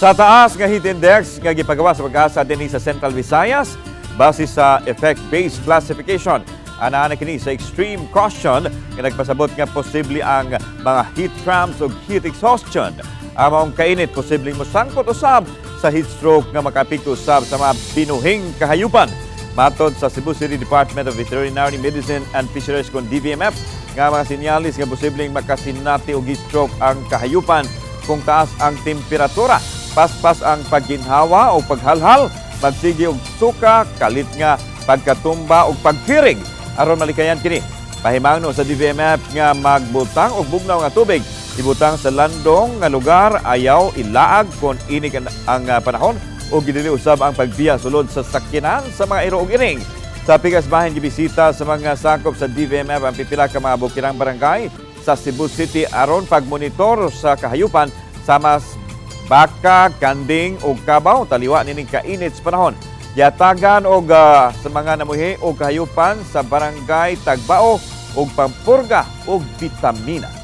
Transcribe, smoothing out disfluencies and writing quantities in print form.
Sa taas nga heat index nga gipagawa sa PAGASA dinhi sa Central Visayas base sa effect-based classification. Ana na kini sa extreme caution nga nagpasabot nga posible ang mga heat cramps o heat exhaustion. Ang maong kainit posibleng mosangkot usab sa heat stroke nga makaapekto usab sa mga binuhing kahayupan. Matod sa Cebu City Department of Veterinary Medicine and Fisheries kon DVMF nga mga sinyalis nga posibleng makasinati og heat stroke ang kahayupan kung taas ang temperatura, paspas ang pagginhawa o paghalhal, magsige og suka, kalit nga pagkatumba o pagkirig. Aron malikayan kini, pahimangno sa DVMF nga magbutang og bugnaw nga tubig, ibutang sa landong nga lugar, ayaw ilaag kon inig ang panahon o gidili usab ang pagbiya sulod sa sakyanan sa mga iro og iring. Sa pikas bahin, gibisita sa mga sakop sa DVMF ang pipila ka mga bukirang barangay sa Cebu City aron pagmonitor sa kahayupan sa mas baka, kanding ug kabaw taliwa nining kainit sa panahon. Yatagan og sa mga namuhi og kahayupan sa barangay Tagbao og pampurga og bitamina.